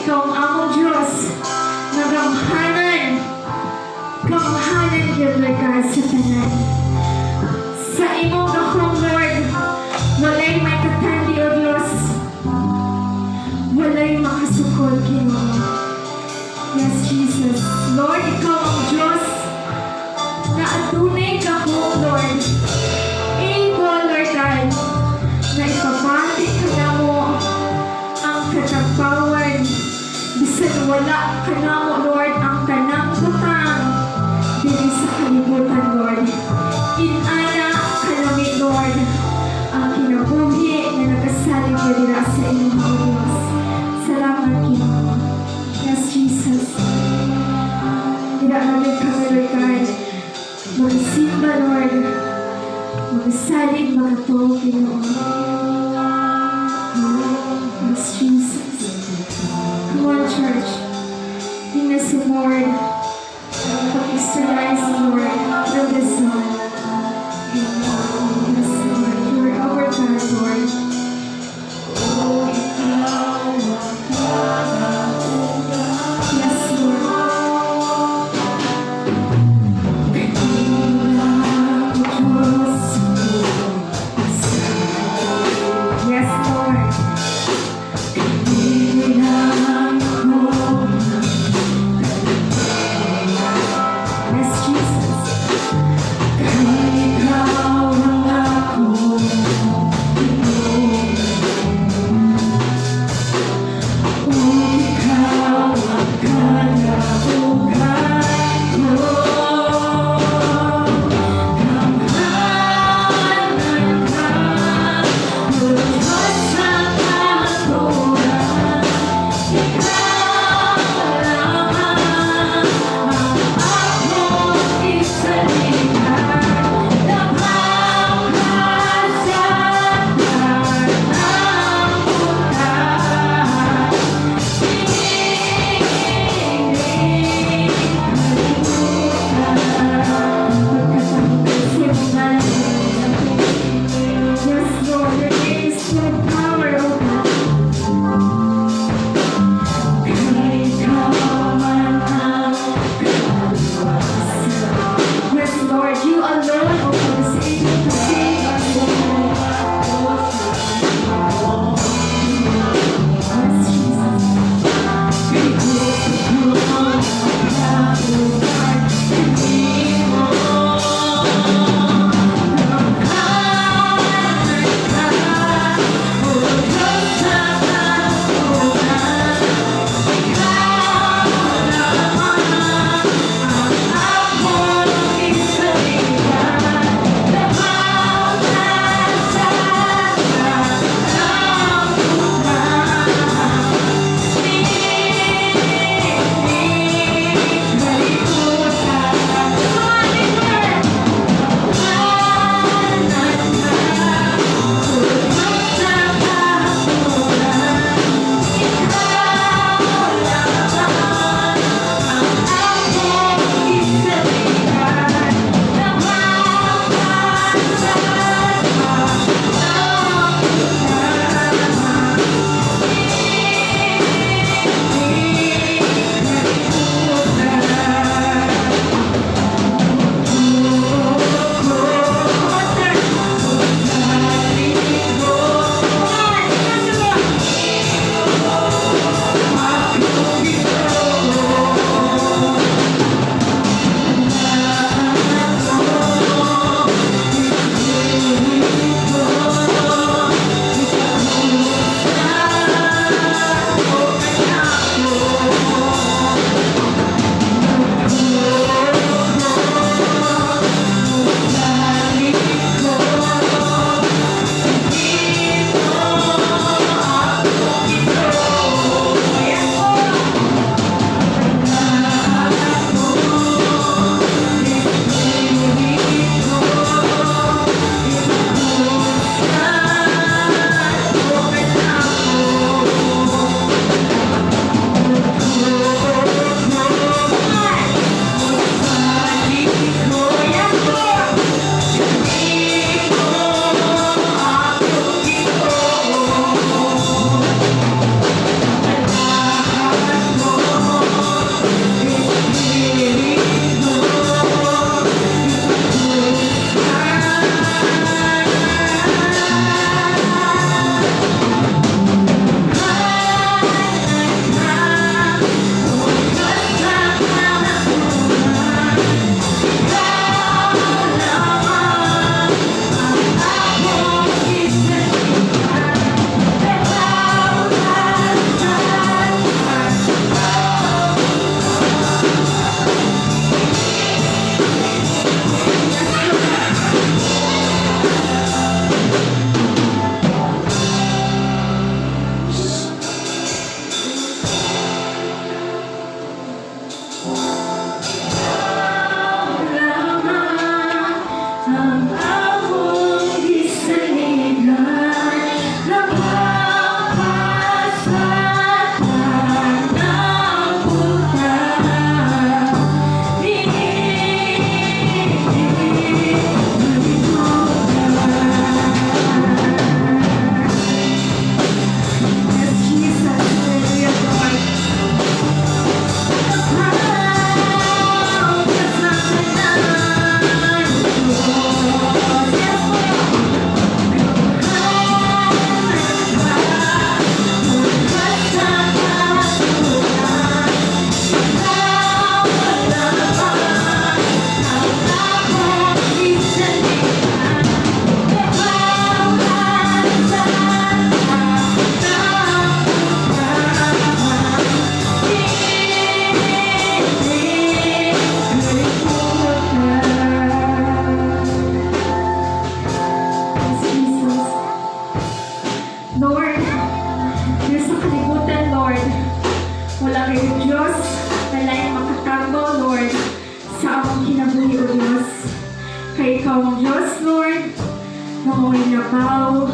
Ikaw ang among Diyos. Nga gamhanan. Gamhanan gyud, Lord God, sa tanan. Sa imong gahom, Lord, walay may katandi, O Diyos. Walay makasukol, Ginoo. Yes, Jesus. Lord, Ikaw ang Diyos na adunay gahom, Lord. Able, Lord God, na ipabati kanamo ang katagbawan. Bisan wala kanamo, Lord, ang tanang butang diri sa kalibutan, Lord. Inana kalami, Lord, ang kinabuhi nga nagasalig ka dira sa imong Diyos. Salamat, Ginoo. Yes, Jesus. Dira na kami, Lord God. Magsimba, Lord. Magsalig, magatuo, Ginoo. Yes, Jesus. Come on, church. Tingnan sa Lord. Pag-exercise, Lord, through this song. Yes, Lord. You are our God, Lord. Yes, Lord. Dakila, Diyos. Yes, Lord. Kailangan ko. Wala kay Diyos na laing makatagbaw, Lord, sa among kinabuhi, O Diyos. Kay ikaw ang Diyos, Lord, na mao'y labaw.